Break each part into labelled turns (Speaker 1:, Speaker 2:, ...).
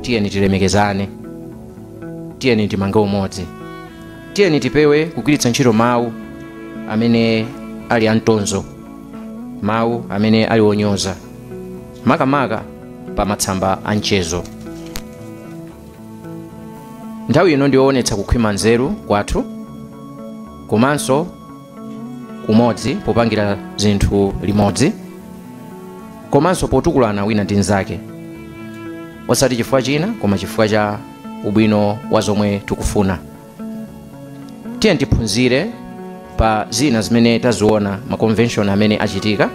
Speaker 1: Tiyeni tilemekezane, tiyeni timange umodzi, tiyeni tipewe kugwiritsa ntchito mawu amene ali amtonzo, mawu amene ali onyoza, makamaka pa matsamba a mchezo. Nthawi ino ndiyoonetsa kukhwima nzeru kwathu komanso umodzi popangira zinthu limodzi, komanso potukulana wina ndi nzake, osati chifukwa china koma chifukwa cha ubwino wa zomwe tikufuna. Tiye tiphunzire pa zina zimene taziona ma convention amene achitika,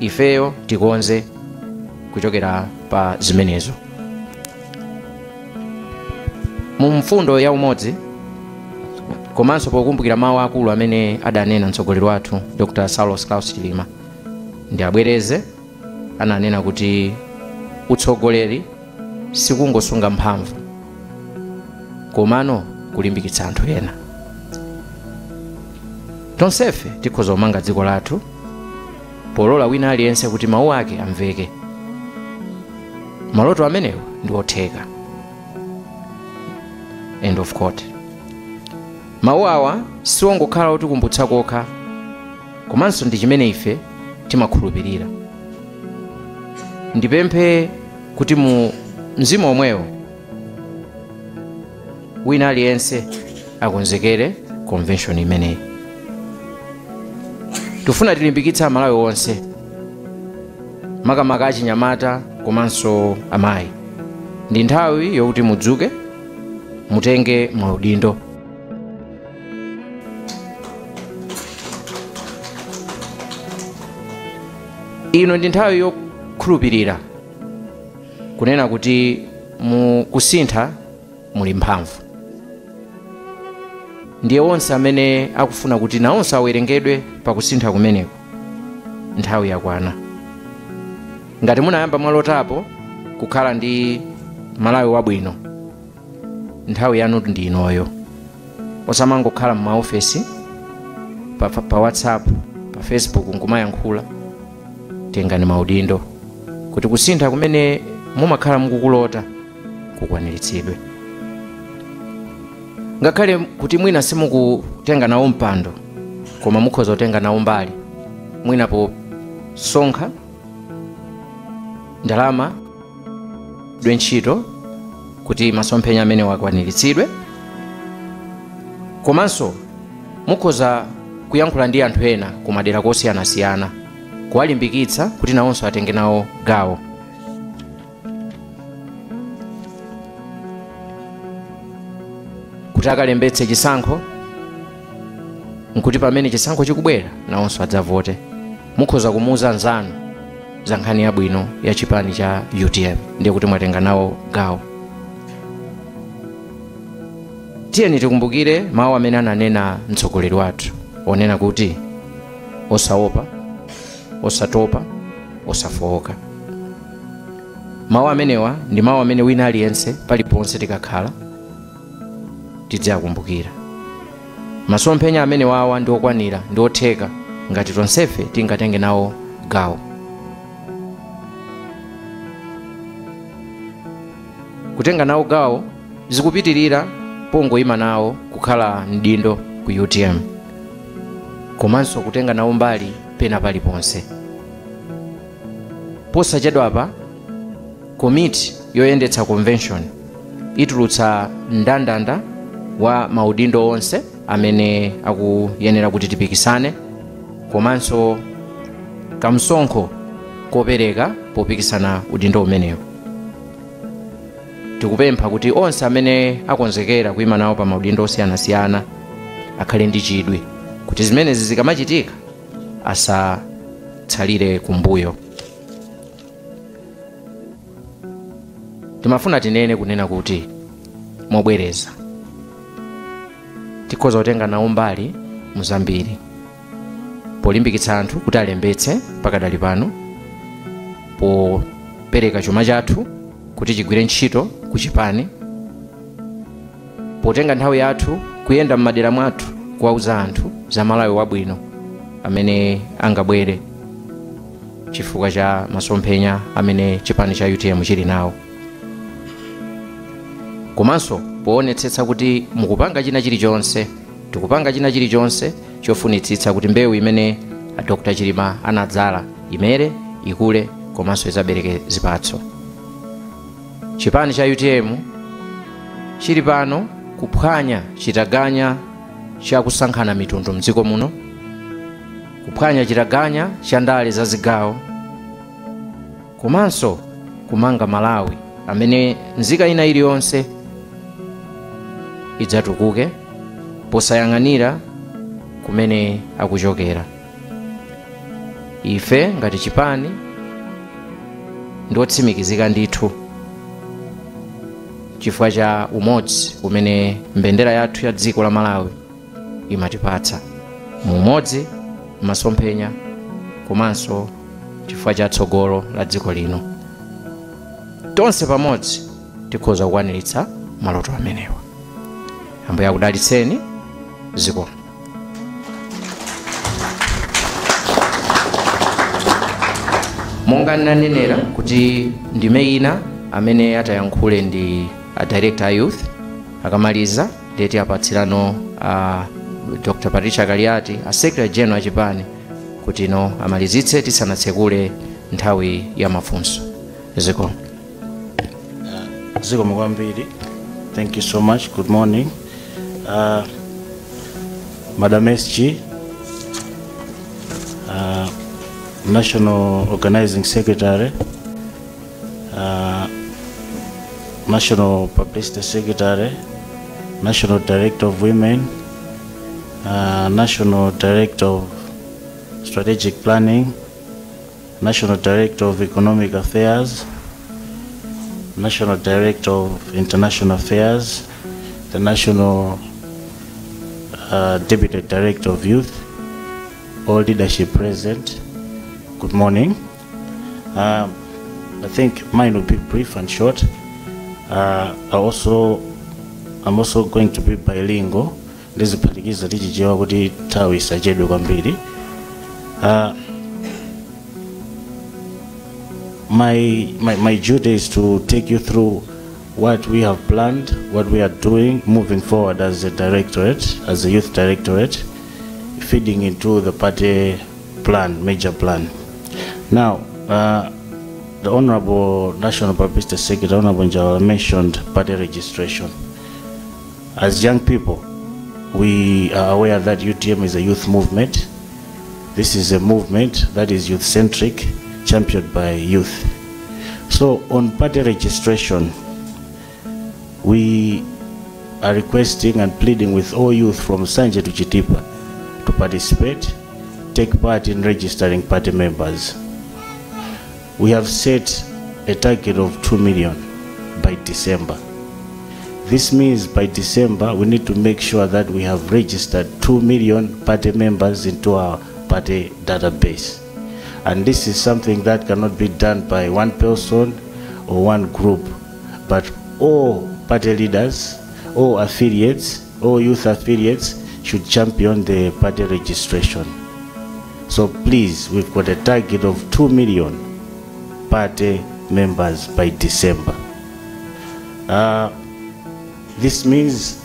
Speaker 1: ifeyo tikonze kuchokera pa zimenezo. Mu mfundo ya umodzi komanso pokumbukira mawu akulu amene adanena mtsogoleri wathu Dr. Saulos Klaus Chilima, ndi abwereze, ananena kuti utsogoleri sikungosunga mphamvu komano kulimbikitsa anthu ena. Tonsefe tikhoza kumanga dziko lathu polola wina aliyense kuti mawu ake amveke. Maloto amenewo ndi otheka. End of quote. Mawu awa siwongokhala otikumbutsa kokha, komanso ndi chimene ife timakhulupirira. Ndipemphe kuti mu mzimu omwewo wina aliyense akonzekere convention imeneyi. Tifuna tilimbikitse Amalawi onse, makamaka achinyamata komanso amayi. Ndi nthawi yokuti mudzuke, mutenge maudindo. Ino ndi nthawi yokhulupirira kunena kuti mu kusintha muli mphamvu. Ndiye onse amene akufuna kuti nawonso awerengedwe pakusintha kumeneko, nthawi yakwana. Ngati munayamba mwalotapo kukhala ndi Malawi wabwino, nthawi yanu ndi inoyo. Osamangokhala m'maofesi, pa WhatsApp, pa Facebook nkumayankhula. Tengani maudindo kuti kusintha kumene mumakhala mukukulota kukwaniritsidwe. Ngakhale kuti mwina simukutenga nawo mpando, koma mukhoza kutenga nawo mbali, mwina posonkha ndalama dwe ntchito kuti masomphenya amene wakwaniritsidwe, komanso mukhoza kuyankhula ndi anthu ena kumadera kosiyanasiyana kuwalimbikitsa kuti nawonso atenge nawo gawo. Kuti akalembetse chisankho, nkuti pamene chisankho chikubwera nawonso adzavote. Mukhoza kumuuza anzanu za nkhani yabwino ya chipani cha UTM, ndiye kuti mwatenga nawo gawo. Tiyeni tikumbukire mawu amene ananena mtsogoleri wathu onena kuti osaopa, osatopa, osafowoka. Mawu amenewa ndi mawu amene wina aliyense paliponse tikakhala tidziakumbukira. Masomphenya amene wawa ndi okwanira, ndi otheka ngati tonsefe tingatenge nawo gawo. Kutenga nawo gawo zikupitirira pongoyima nawo kukhala mdindo ku UTM, komanso kutenga nawo mbali pena paliponse. Posachedwapa komiti yoyendetsa convention itulutsa mndandanda wa maudindo onse amene akuyenera kuti tipikisane, komanso kamsonkho kopereka popikisana udindo umenewo. Tikupempha kuti onse amene akonzekera kuyima nawo pa maudindo osiyanasiyana akhale ndi chidwi kuti zimenezi zikamachitika asatsalire kumbuyo. Timafuna tinene kunena kuti mobwereza tikhoza kutenga nawo mbali muzambiri polimbikitsa anthu kuti alembetse pakadali pano, popereka chuma chathu kuti chigwire ntchito ku chipani, potenga nthawi yathu kuyenda m'madera mwathu kuwauza anthu za Malawi wabwino amene angabwere chifukwa cha masomphenya amene chipani cha UTM chili nawo. Komanso poonetsetsa kuti mukupanga china chilichonse, tikupanga china chilichonse chofunitsitsa kuti mbewu imene Dr. Chilima anadzala imere, ikule komanso izabereke zipatso. Chipani cha UTM chili pano kuphwanya chitaganya chakusankhana mitundu mdziko muno, kuphwanya chitaganya cha ndale za zigawo, komanso kumanga Malawi amene nzika ina iliyonse idzatukuke posayang'anira kumene akuchokera. Ife ngati chipani ndotsimikizika ndithu chifukwa cha umodzi umene mbendera yathu ya dziko la Malawi imatipatsa, mu umodzi, masomphenya komanso chifukwa cha tsogolo la dziko lino. Tonse pamodzi tikhoza kukwaniritsa maloto amenewa. Ambuye akudalitseni. Zikomo. Monga ndinanenera kuti ndime ina amene atayankhule ndi a director a youth, akamaliza ndeti apatsirano a Dr. Patricia Kaliati, a secretary general achipani, kuti ino amalizitse tisanatsekule nthawi ya mafunso. Zikomo.
Speaker 2: Zikomo kwambiri. Thank you so much. Good morning. Madam SG, National Organizing Secretary, National Publicity Secretary, National Director of Women, National Director of Strategic Planning, National Director of Economic Affairs, National Director of International Affairs, the National Deputy Director of Youth, all leadership present. Good morning. I think mine will be brief and short. I'm also going to be bilingual. Ndiziphatikiza ndi Chichewa kuti nthawi isachedwe kwambiri. My duty is to take you through what we have planned, what we are doing moving forward as a directorate, as a youth directorate, feeding into the party plan, major plan. Now, the Honorable National Publicity Secretary, Honorable Njawala, mentioned party registration. As young people, we are aware that UTM is a youth movement. This is a movement that is youth-centric, championed by youth. So on party registration, we are requesting and pleading with all youth from Nsanje to Chitipa to participate, take part in registering party members. We have set a target of 2 million by December. This means by December, we need to make sure that we have registered 2 million party members into our party database. And this is something that cannot be done by one person or one group, but all party leaders, all affiliates, all youth affiliates should champion the party registration. So please, we've got a target of 2 million party members by December. This means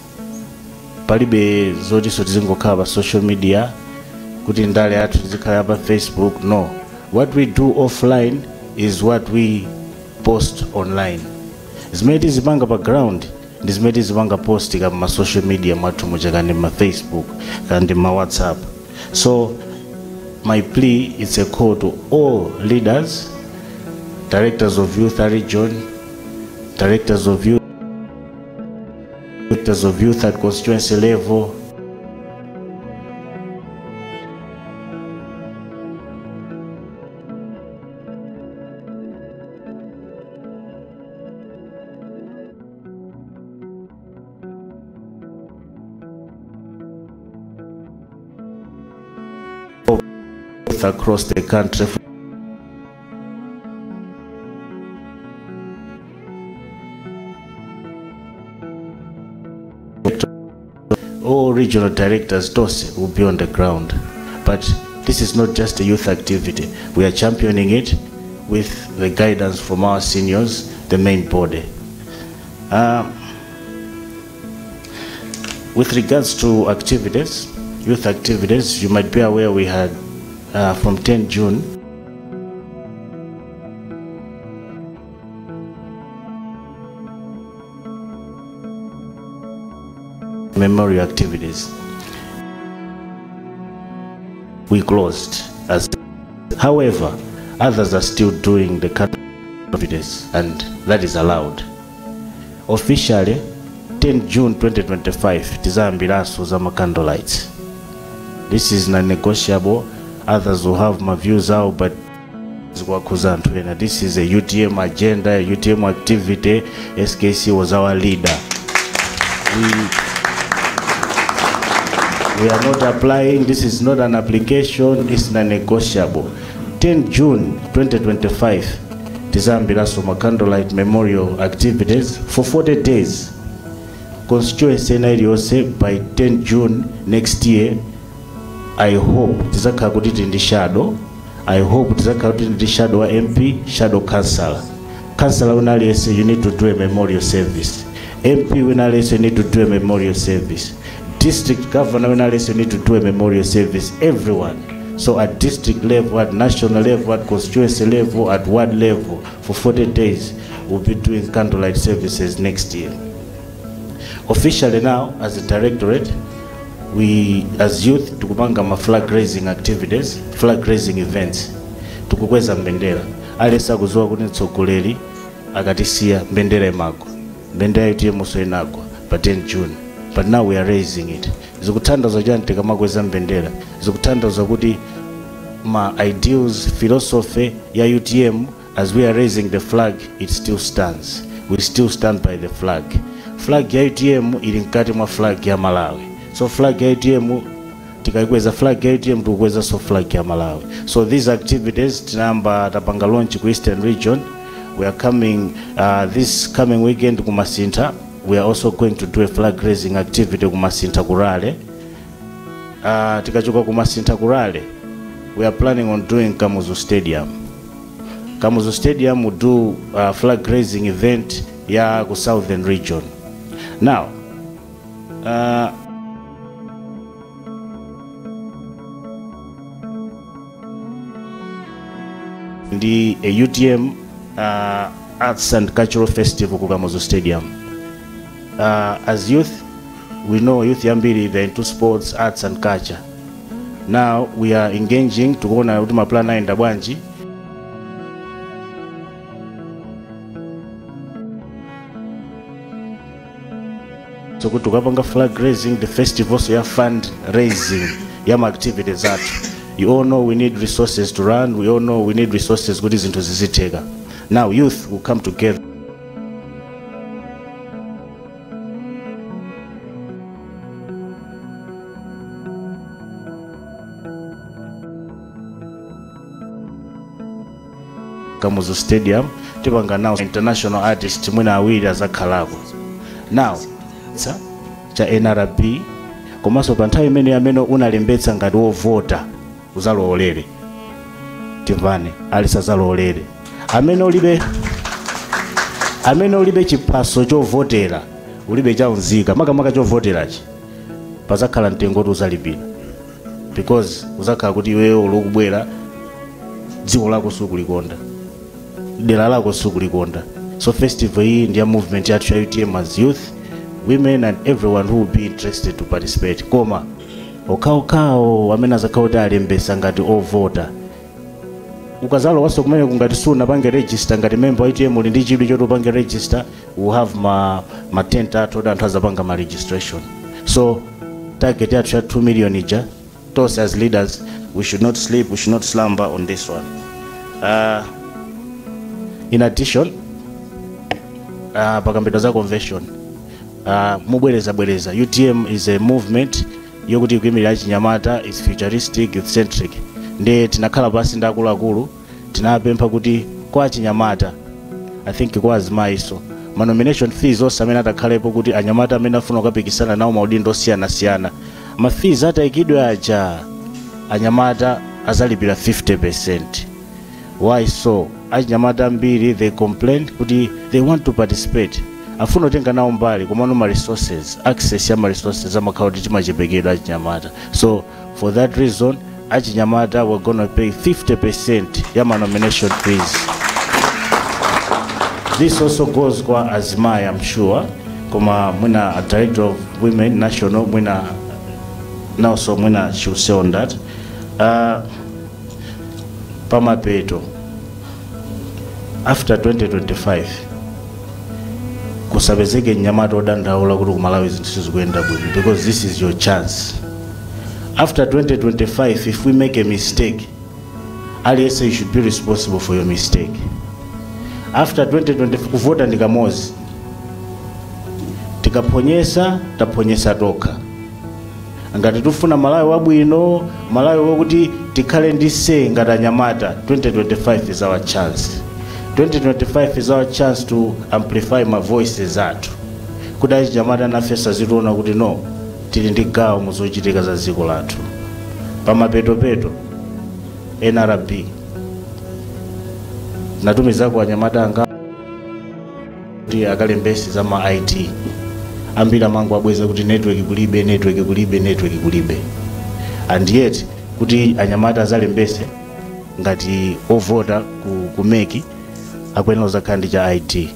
Speaker 2: palibe zoti tizingokhala pa social media kuti ndale athu tizikhala pa Facebook. No, what we do offline is what we post online. Zimene tizipanga pa ground ndi zimene tizipanga post ka ma social media mwathu muja, kandi ma Facebook, kandi ma WhatsApp. So my plea is a call to all leaders, directors of youth region, directors of youth, directors of youth at constituency level, across the country. All regional directors, those will be on the ground. But this is not just a youth activity. We are championing it with the guidance from our seniors, the main body. With regards to activities, youth activities, you might be aware we had from 10 June memorial activities. We closed. As however, others are still doing the activities, and that is allowed. Officially, 10 June 2025, tizayambiranso za candlelights. This is non-negotiable. Others will have my views out, but this is a UTM agenda, a UTM activity. SKC was our leader. We are not applying. This is not an application. It's non-negotiable. 10 June 2025, tizayambiranso candlelight memorial activities for 40 days. Constituency iliyonse by 10 June next year, I hope tizakhala kuti tili ndi shadow. I hope tizakhala kuti ndi shadow wa MP, shadow councillor. Councillor wina aliyense, you need to do a memorial service. MP wina aliyense, you need to do a memorial service. District governor wina aliyense, you need to do a memorial service. Everyone. So at district level, at national level, at constituency level, at ward level, for 40 days, we'll be doing candlelight services next year. Officially now, as a directorate, we as youth tikupanga ma flag raising activities, flag raising events. Tikukweza mbendera. Aliyense akudziwa kuti mtsogoleri akatisiya mbendera imagwa. Mbendera UTM so inagwa pa 10 June. But now we are raising it. Zikutanthauza chani tikamakweza mbendera? Zikutanthauza kuti ma ideals, philosophy ya UTM, as we are raising the flag, it still stands. We still stand by the flag. Flag ya UTM ili mkati mwa flag ya Malawi. So flag ya UTM, tikaikweza flag ya UTM, tikukweza so flag ya Malawi. So these activities, tinayamba tapanga launch ku Eastern Region. We are coming this coming weekend ku Masintha. We are also going to do a flag raising activity ku Masintha Kurale. Tikachoka ku Masintha Kurale, we are planning on doing Kamuzu Stadium. Kamuzu Stadium will do a flag raising event ya ku Southern Region. Now, the UTM Arts and Cultural Festival ku Kamuzu Stadium. As youth, we know youth yambiri, they're into sports, arts and culture. Now we are engaging to kuona kuti maplan ayenda bwanji. So kuti tukapanga flag raising, the festival so ya fund raising ya ma activities athu. You all know we need resources to run. We all know we need resources kuti zinthu zizitheka. Now youth will come together. Kamuzu Stadium tipanga now international artist mwina awiri azakhalako. Now cha NRB komanso pa nthawi imene amene unalembetsa ngati wovota uzalowolere. Timvane alisazalowolere. Amene ulibe chiphaso chovotera, ulibe chaunzika, makamaka chovoterachi, pazakhala mtengo kuti uzalipira. Because uzakhala kuti iweyo ukubwera dziko lako sukulikonda, dera lako sukulikonda. So festival iyi ndi ya movement yathu ya UTM as youth, women and everyone who will be interested to participate. Koma okhaokhawo amene azakhala kuti alembesa ngati ovota. Ukazalowanso kumene kungati sunapange register ngati member wa UTM, uli ndi chidwi choti upange register, we have ma tent athu oti anthu azapanga ma registration. So target yathu ya 2 million ija, tonse as leaders, we should not sleep, we should not slumber on this one. In addition, pakambidwa za convention, mubwereza bwereza, UTM is a movement yokuti ikuyimirira achinyamata, is futuristic, youth centric. Ndiye tinakhala pasi ndi akuluakulu, tinapempha kuti kwa achinyamata, I think kwa azimayiso, ma nomination fees onse amene atakhalepo kuti anyamata amene afuna kukapikisana nawo maudindo osiyanasiyana, ma fees atayikidwe aja, anyamata azalipira 50%. Why so? Achinyamata ambiri, they complain kuti they want to participate. Afuna kutenga nawo mbali, komano ma resources, access ya ma resources amakhala kuti timachepekedwa achinyamata. So for that reason, achinyamata we're gonna pay 50% ya ma nomination fees. This also goes kwa azimayi, I'm sure, koma mwina a director of women national mwina now, so mwina she will say on that. Pamapeto, after 2025 kusapezeke mnyamata odandaula kuti kumalawi zinthu sizikuyenda bwino, because this is your chance. After 2025, if we make a mistake, aliyense, you should be responsible for your mistake. After 2025, kuvota ndi kamodzi. Tikaponyesa, taponyesa tokha. Ngati tifuna Malawi wabwino, Malawi wokuti tikhale ndi say ngati anyamata, 2025 is our chance. 2025 is our chance to amplify ma voices athu, kuti achinyamata nafe azitiona kuti no, tili ndi gawo muzochitika za dziko lathu. Pamapetopeto, NRB natumizako anyamata anga kuti akalembese za ma ID. Ambiri amango abweza kuti network kulibe, network kulibe, network kulibe. And yet kuti anyamata azalembese ngati ovota ku MEC, akuyenera kuzakhala ndi cha ID.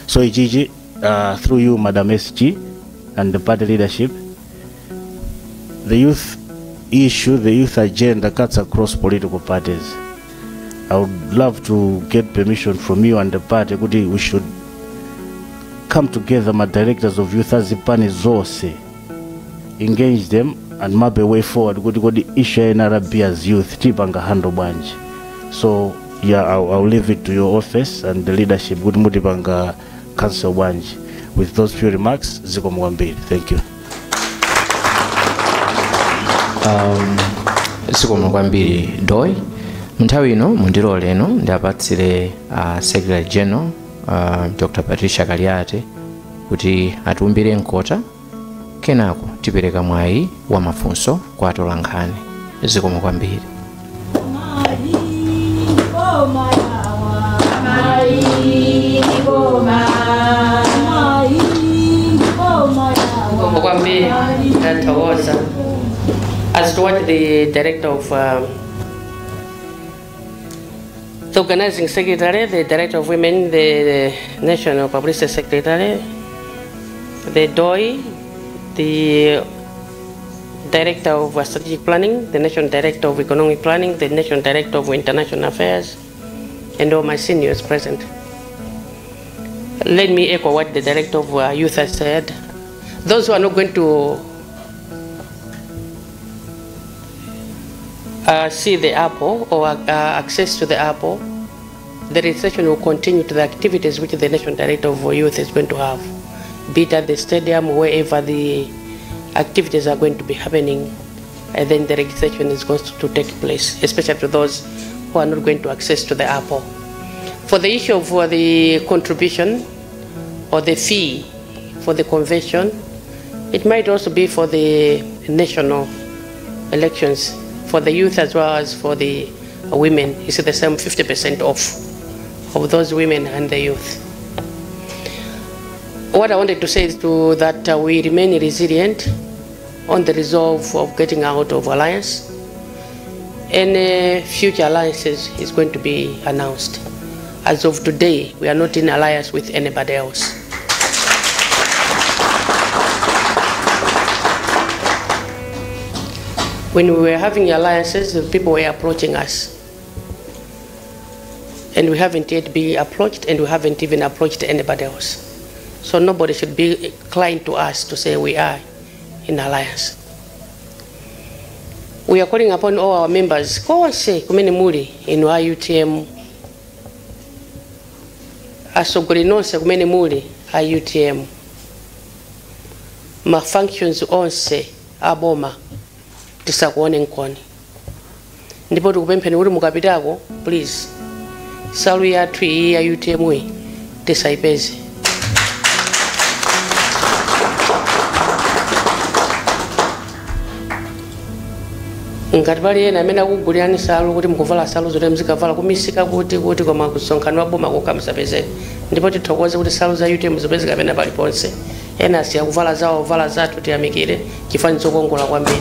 Speaker 2: So ichichi, through you, Madam SG, and the party leadership, the youth issue, the youth agenda cuts across political parties. I would love to get permission from you and the party kuti we should come together, my directors of youth azipani zonse, engage them and map a way forward kuti kodi issue ya NRB as youth tipanga handle bwanji. So yeah, I'll leave it to your office and the leadership kuti mutipanga counsel bwanji. With those few remarks, zikomo kwambiri. Thank you.
Speaker 1: Zikomo kwambiri, Doi. Munthawi ino mundilole ino ndiapatsire Secretary General, Dr. Patricia Kaliati, kuti atiumbire mkota, kenako tipereka mwayi wa mafunso kwa atolankhani. Zikomo kwambiri.
Speaker 3: Boma yawa. Mai boma. Mai boma yawa.
Speaker 4: Kwambiri, ndathokoza. As to what the director of the organizing secretary, the director of women, the national publicity secretary, the DOI, the director of strategic planning, the national director of economic planning, the national director of international affairs, and all my seniors present. Let me echo what the director of youth has said. Those who are not going to see the apple or access to the apple, the registration will continue to the activities which the National Director of Youth is going to have, be it at the stadium, wherever the activities are going to be happening, and then the registration is going to take place, especially to those who are not going to access to the apple. For the issue of the contribution or the fee for the convention, it might also be for the national elections, for the youth as well as for the women. It's the same 50% off of those women and the youth. What I wanted to say is that we remain resilient on the resolve of getting out of alliance. Any future alliances is going to be announced. As of today, we are not in alliance with anybody else. When we were having alliances, the people were approaching us. And we haven't yet been approached, and we haven't even approached anybody else. So nobody should be inclined to us to say we are in alliance. We are calling upon all our members, konse kumene muli inu a UTM, atsogoleri nonse kumene muli a UTM, ma functions onse aboma tisakuone nkoni. Ndipo tikupempheni kuti mukapitako, please, salu yathu iyi ya UTM iyi tisayipeze. Ngati pali ena amene akugulirani nsalu kuti mukuvala nsalu zoti muzikavala kumisika kuti koma kusonkhano wa boma kokha musapezeke. Ndipo tithokoze kuti nsalu za UTM zipezeka pena paliponse. Ena asiya kuvala zawo, kuvala zathu, tiyamikire chifukwa zokongola kwambiri.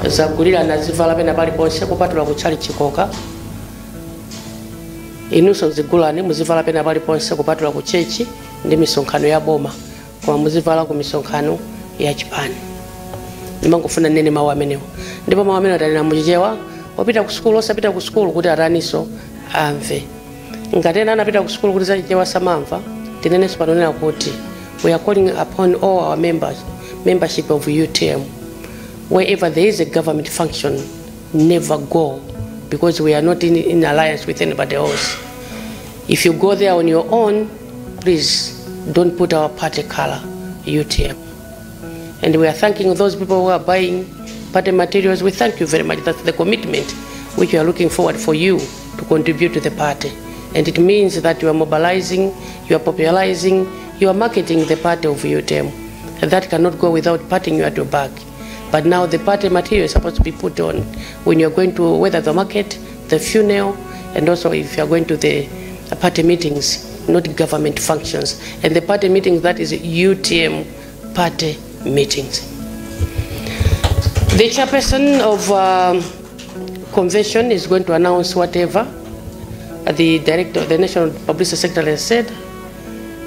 Speaker 4: Zagulira nazivala pena paliponse kupatula kutchali chikoka. Inunso zigulani muzivala pena paliponse kupatula ku chechi ndi misonkhano ya boma, koma muzivala ku misonkhano ya chipani. Ndimangofuna nene mawu amenewo, ndipo mawu amenewo atanena muchichewa, opita ku sukulu osapita ku sukulu kuti ataninso amve. Ngati ena anapita ku sukulu kuti zachichewa samamva, tinenenso panonena kuti we are calling upon all our members, membership of UTM, wherever there is a government function, never go, because we are not in alliance with anybody else. If you go there on your own, please don't put our party color, UTM. And we are thanking those people who are buying party materials. We thank you very much. That's the commitment which we are looking forward for you to contribute to the party. And it means that you are mobilizing, you are popularizing, you are marketing the party of UTM. And that cannot go without patting you at your back. But now the party material is supposed to be put on when you're going to whether the market, the funeral, and also if you're going to the party meetings, not government functions. And the party meetings, that is UTM party meetings. The chairperson of convention is going to announce whatever the director, the National Publicity Secretary has said,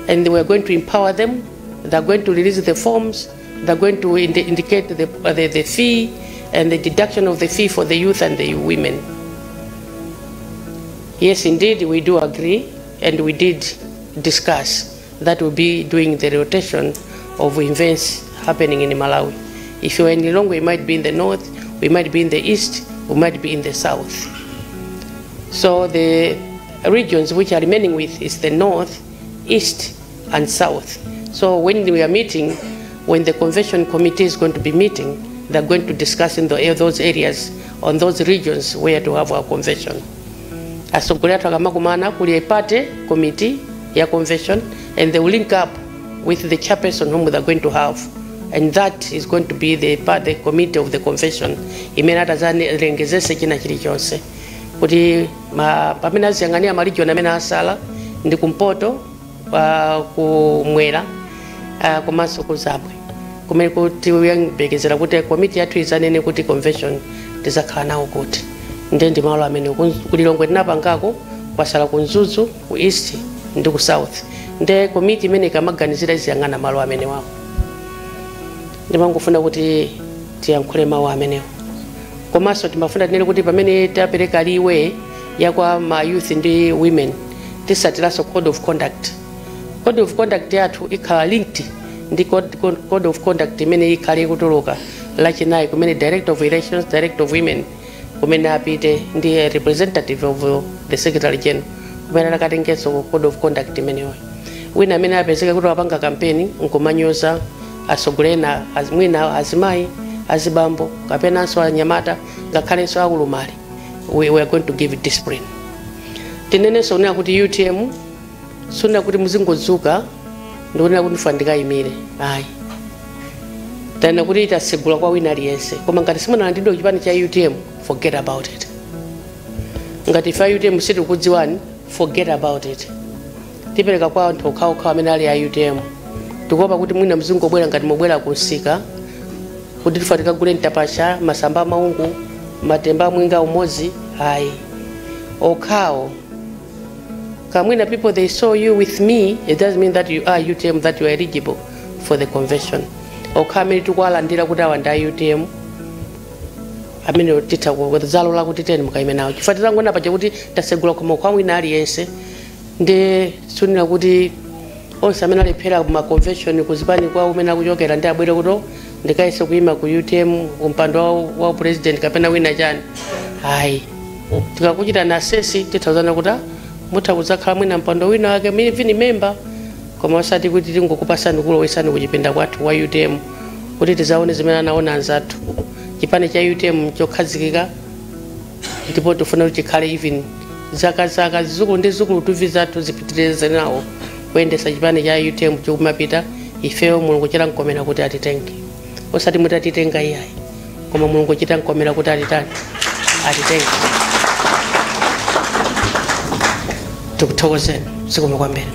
Speaker 4: and we are going to empower them. They're going to release the forms. They're going to indicate the fee and the deduction of the fee for the youth and the women. Yes, indeed, we do agree, and we did discuss that we'll be doing the rotation of events happening in Malawi. If you are in Lilongwe, we might be in the north, we might be in the east, we might be in the south. So the regions which are remaining with is the north, east, and south. So when we are meeting, when the convention committee is going to be meeting, they're going to discuss in those areas, on those regions where to have our convention. Atsogoleri athu akamakumana kuli a party committee ya convention, and they will link up with the chairperson whom they're going to have. And that is going to be the party committee of the convention. Imene atazalengezese china chilichonse. Kuti pamene aziyang'anira ma region amene asala ndi kumpoto, kumwera, komanso kuzabwe. Kumene kuti kuyembekezera kuti komiti yathu izanene kuti convention tizakhala nawo kuti. Ndiye ndi malo amene ku Lilongwe tinapangako, kwasala ku Mzuzu, ku east ndi ku south. Ndiye komiti imene ikamaganizira iziyang'ana malo amene wawo. Ndimangofuna kuti tiyankhule mawu amenewo. Komanso timafuna tinene kuti pamene tapereka liwe ya kwa ma youth ndi women, tisatiranso code of conduct. Code of conduct yathu ikhala linked ndi code of conduct imene ikhale ikutuluka lachinayi, kumene director of elections, director of women kumene apite ndi representative of the secretary general, kumene akatengenso code of conduct imeneyo. Wina amene apezeka kuti wapanga campaign nkumanyoza atsogoleri mwina azimayi, azibambo, kapenanso anyamata, ngakhalenso aulumali, we are going to give discipline. Tinenenso kunena kuti UTM sunena kuti muzingodzuka ndikunena kuti ndifa ndikayimire, ayi. Tanena kuti itasegula kwa wina aliyense, koma ngati simunalandidwe chipani cha UTM, forget about it. Ngati ife a UTM sitikudziwani, forget about it. Tipereka kwa anthu okhaokha amene ali a UTM. Tikuopa kuti mwina mzingobwera ngati mubwera kunsika kuti tifa tikagule mtapasha, masamba maungu, matemba mwinga umodzi, ayi. Okhawo kamwina people they saw you with me, it doesn't mean that you are UTM, that you are eligible for the convention. Okha amene tikuwalandira kuti awa ndi a UTM, amene titha kudzalola kuti teni mukayime nawo. Chifukwa titangona paja kuti tasegula khomo kwa wina aliyense, ndi sunira kuti onse amene alephera kuma convention kuzipani kwa umene akuchokera ndi abwere kuti ndikayese kuyima ku UTM kumpando wa president kapena wina chani, ayi. Tikakuchita na assess tithauzana kuti mutha kudzakhala mwina mpando wina wake vini member, koma osati kuti tingokupasani kulowesani kuchipinda kwathu wa UTM kuti tizaone zimene anaona anzathu. Chipani cha UTM chokhazikika, ndipo tifuna kuti chikhale even zaka zaka zizukulu ndi zizukulu tuvi zathu zipitirize nawo kuyendesa chipani cha UTM chikumapita. Ifeyo Mulungu chilankomera kuti atitenge. Osati mutatitenga iyayi, koma Mulungu chita nkomera kuti atitani, atitenge. Tikuthokozeni, zikomo kwambiri.